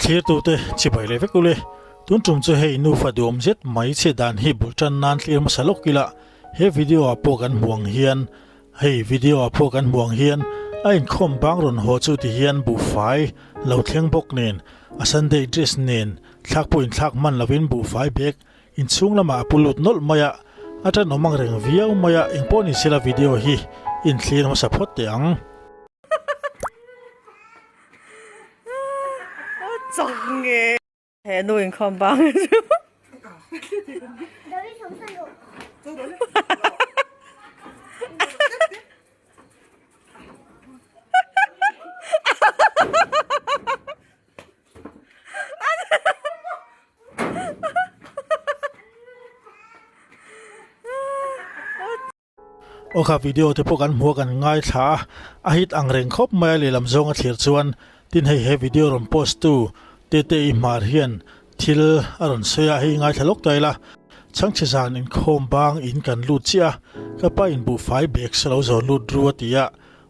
Thlirtute chibai leh vek ule, tun tum chu hei nufa duhawm zet mai chhiat dan hi bul tan nan thlir hmasa lawk ila, he video ah pawh kan hmu ang hian hei video ah pawh kan hmu ang hian a inkhawm bang rawn haw chu ti hian buhfai lo thleng bawk nen a Sunday dress nen thlak pawh inthlak hman lovin buhfai bag Inchhung lamah a pu lut nawlh mai a, a tanawm ang reng viau mai a, engpawh ni sela video hi inthlir hmasa phawt teh ang. He nu inkhawm bang chu. Aw kha video te pawh kan hmu a kan ngaithla a, a hit ang reng khawp mai a lehlam zawng a thlir chuan tin hei he video rawn post tu Tete i hmar hian thil a rawn sawi a, hei ngaithla lawk ta ila chhangchhe zan inkhawm bang in kan lut chiah a, ka pa in buhfai bag sa lo zawn lut ru a ti a,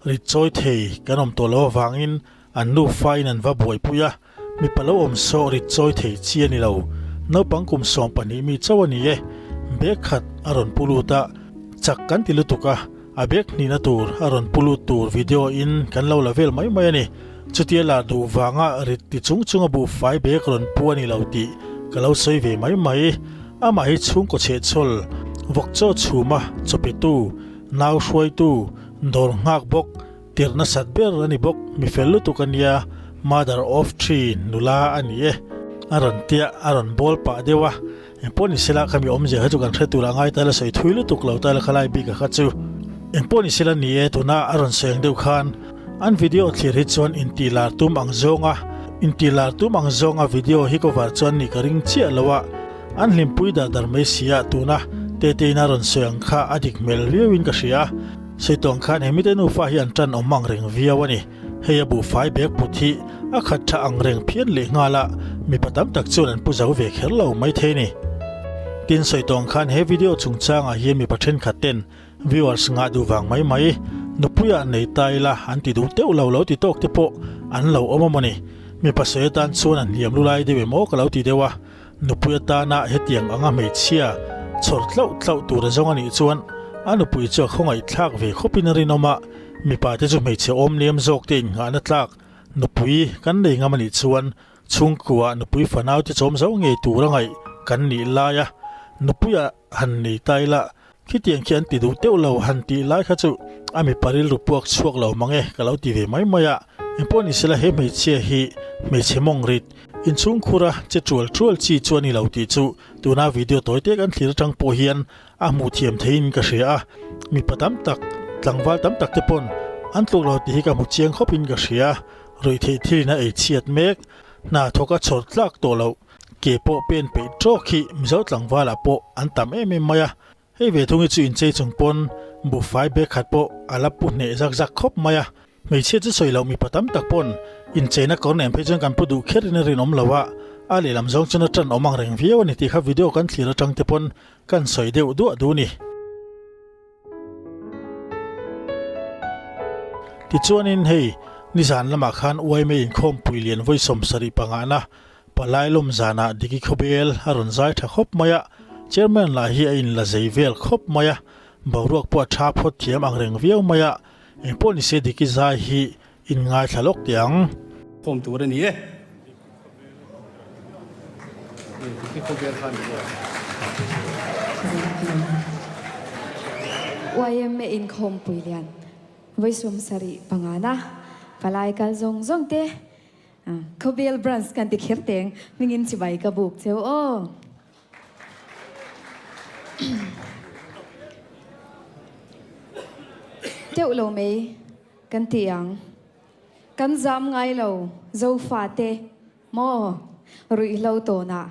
rit chawi thei kan awm tawh lo avangin An nufa in an va buaipui a, mipa lo awm saw rit chawi thei chi a ni lo. Naupang kum 12 mi chauh a ni e. Bag khat a rawn pu lut a, chak kan ti lutuk a, a bag hnihna tur a rawn pu lut tur video in kan lo la vel mai mai a ni. Chutia lar duh vanga rit ti chung chunga buhfai bag rawn pu a ni lo tih ka lo sawi ve mai mai. Amah hi chhungkaw chhehchhawl, vawkchaw chhuma chawpetu, nau hruaitu, dawr nghak bawk, Tirh nasat ber a ni bawk, mi fel lutuk a nia, mother of three nula a ni e. A rawn tia, a rawn bawl pah deuh a, engpawh ni sela kha mi awmzia kha chu kan hre tur a ngai ta la sawi thui lutuk lo ta la khalai bik a kha chu. Engpawh ni sela ni e, tuna a rawn sawi ang deuh khan an video thlir hi chuan intih lar tum ang zawnga intih lar tum ang zawnga video hi cover chuan nih ka ring chiah lo a, an hlimpui dar dar mai si a, tuna Teteina rawn sawi ang kha a dik hmel viauin ka hria a. Saitawng khan he mite nufa hi an tan awm ang reng viau a ni. Hei a buhfai bag put hi a khat tha ang reng phian leh nghal a, mipa tam tak chuan an pu zo ve kher lo maithei a ni. Tin, Saitawng khan he video chungchangah hian mipa thenkhat ten viewers ngah duh vang mai mai, nupuiah nei ta ila an ti duh teuh lo lo ti tawk te pawh an lo awm a maw ni. Mipa sawi atan chuan an hliam lu lai deuh em aw ka lo ti deuh a. Nupui atana hetiang anga hmeichhia chhawr tlauh tlauh tur a zawng a nih chuan a nupui chu a khawngaihthlak ve khawpin a rinawm a, mipa te chu hmeichhe awm liam zawk te innghahna tlak nupui kan nei ngam a nih chuan chhungkua nupui fanau te chawm zo ngei tur a ngaih kan nih lai a, nupuia han nei ta ila khitiang khi an ti duh teuh lo han tih lai kha chu a mipa rilru puak chhuak lo mang e ka lo ti ve mai mai a, engpawh ni sela he hmeichhia hi hmeichhe mawng rit inchhung khura che tual tual chi chu a ni lo tih chu tuna video tawi te kan thlir atang pawh hian a hmuh thiam theiin ka hria a, mipa tam tak tlangval tam tak te pawn an tluk lo tih hi ka hmu chiang khawpin ka hria, ruihtheih thilin a ei chhiat mek, hna thawk a chhawr tlak tawh loh. Ke pawh pen peih tawk hi Mizo tlangvalah pawh an tam em em mai a, hei ve thung hi chu inchei chung pawn buhfai bag khat pawh a la pu hneh zak zak khawp mai a, hmeichhia chu sawi loh mipa tam tak pawn incheina kawr nen phei chuan kan pu duh kher in a rinawm lo a, a lehlam zawng chuan a tan awm ang reng viau a ni tih kha video kan thlir atang te pawn kan sawi deuh duah duh ni. Tichuanin hei nizan lamah khan YMA inkhawmpui lian vawi 75 na Palai lawm zanah Diki Khawbel a rawn zai tha khawp mai a, Chairman lah hi a inla zei vel khawp mai a, boruak pawh a tha phawt thiam ang reng viau mai a, engpawh ni se Diki zai hi in ngaithla lawk teh ang. Khawm tur a ni e. Diki Khawbel kha a ni e. YMA inkhawmpui lian vawi 75 na palai kal zawng zawng te Khawbel branch kan ti kher teng hmingin chibai ka buk cheu aw. Teuh lo mai kan ti ang. Kan zam ngai lo zofa te maw ruihhlo tawnah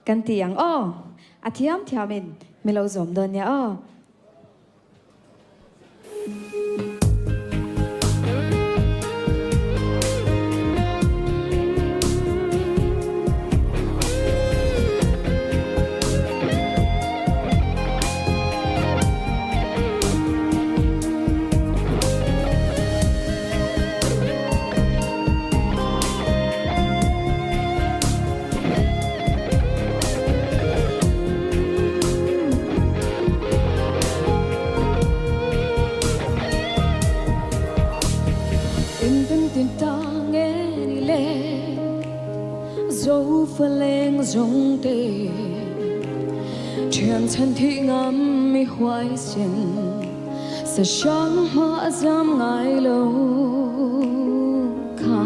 kan ti ang aw. A thiam thiamin mi lo zawm dawn nia aw. Zofa leng zawng te Thian chhan thih ngam mi huaisen Sa hrang hma a zam ngai lo kha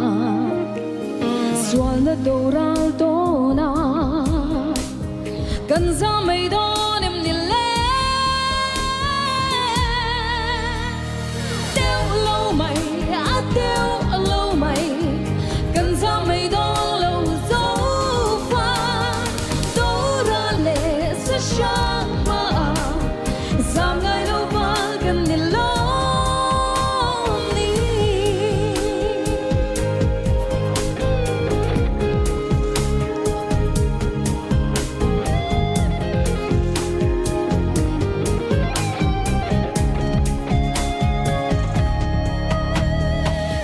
Sualna doral dawn a Kan zam mai dawn em ni le? Deuh lo mai, a deuh lo mai, kan zam mai dawn lo zo fa. Dora leh sa hrang hma a zam ngai lo val kan ni lawm ni.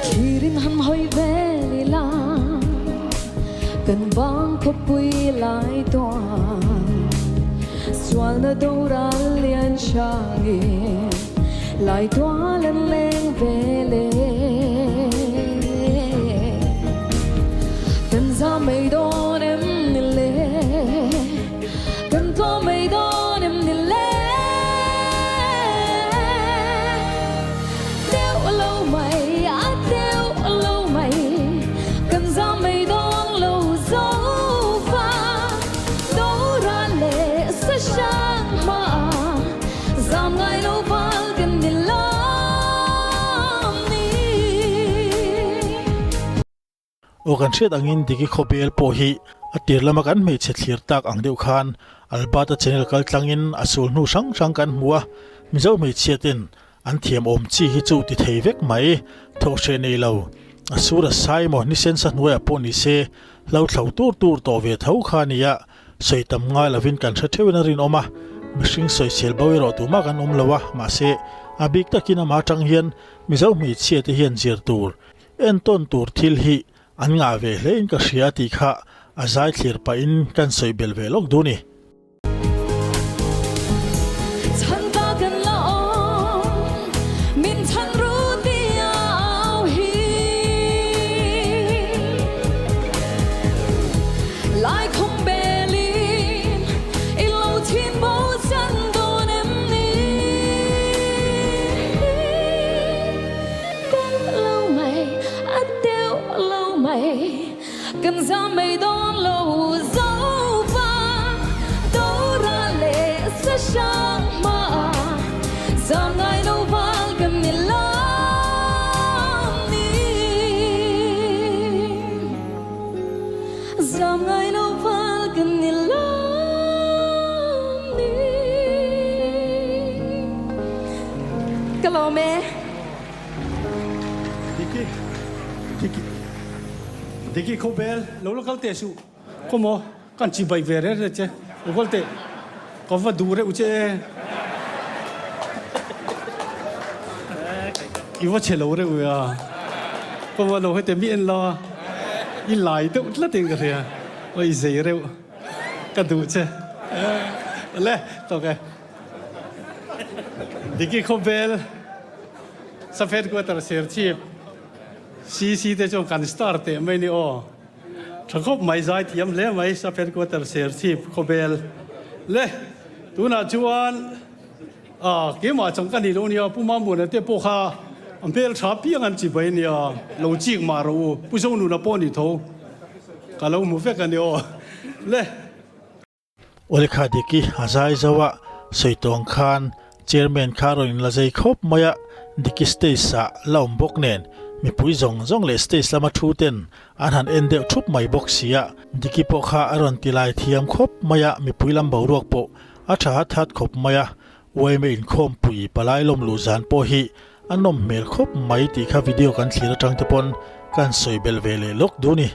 Thlirin han hawi vel ila, kan vang khawpui lai tuah. Sualna doral lian hrangin lai tual an leng vel e. Kan za mai dawn em ni le? Kan tlawm mai dawn em ni le? Deuh lo mai, a deuh lo mai, kan za mai dawn lo zo va. Dora leh sa hrang hma zam ngai lo val kan ni lam ni. Aw kan hriat angin Diki Khawbel pawh hi a tir lama kan hmeichhe thlir tak ang deuh khan Albert-a channel kal tlangin a sul hnu hrang hrang kan hmu a, Mizo hmeichhia ten an thiam awm chi hi chu ti thei vek mai, thawh hreh nei lo, a sur a sai maw nisen sa hnuaiah pawh ni se hlo thlo tur tur tawh ve tho kha a nia, sawi tam ngai lovin kan hre theuhin a rinawm a, mihring sawisel bo erawh tumah kan awm lo a, mahse a bik takin amah atang hian Mizo hmeichhia te hian zir tur Entawn tur thil hi an ngah ve hle in ka hria tih kha a zai thlir pah in kan sawi bel ve lawk duh ni. Chhan ta kan la awm, min chhan ru tia au hi. Lai khum belin i lo thin bo chan dawn em ni? Deuh lo mai, a deuh lo mai, kan zam mai dawn lo zo va. Dora leh sa hrang hma zam ngai lo val kan ni lam ni. Zam ngai lo val kan ni lam ni. Ka lawm e. Diki, Diki, Diki khawbel lo la kal teh suh. Khaw maw, kan chi bai ve reng reng che. Lo kal teh, ka va duh reuh che e. I va che lo reuh a. Khaw maw lo hete mi en lo a. I lai deuh tlat in ka hria. Aw i zei reuh. Ka duh che. Le, tawk e. Diki khawbel Safed Quarter Serchhip CC te chuan kan star teh mai ni aw. Tha khawp mai zai thiam hle mai Safed Quarter Serchhip khawbel le tunah chuan ah keimah chang ka ni lo nia Pu Mamuna te pawh kha a hmel tha piang an chi bai nia lo chik mah rawh u Pu Zonuna pawh ni tho ka lo hmu vek a ni aw le. Awlekha Diki a zai zo a, sawi tawng khan Chairman kha rawn inla zei khawp mai a, Diki stage ah la awm bawk nen mipui zawng zawng leh stage lama thu ten an han en deuh thup mai bawk si a, Diki pawh kha a rawn ti lai thiam khawp mai a, mipui lam boruak pawh a tha hat hat khawp mai a, yma inkhawmpui palai lawm luh zan pawh hi a nawm hmel khawp mai tih kha video kan thlir atang te pawn kan sawi belh ve leh lawk duh ni.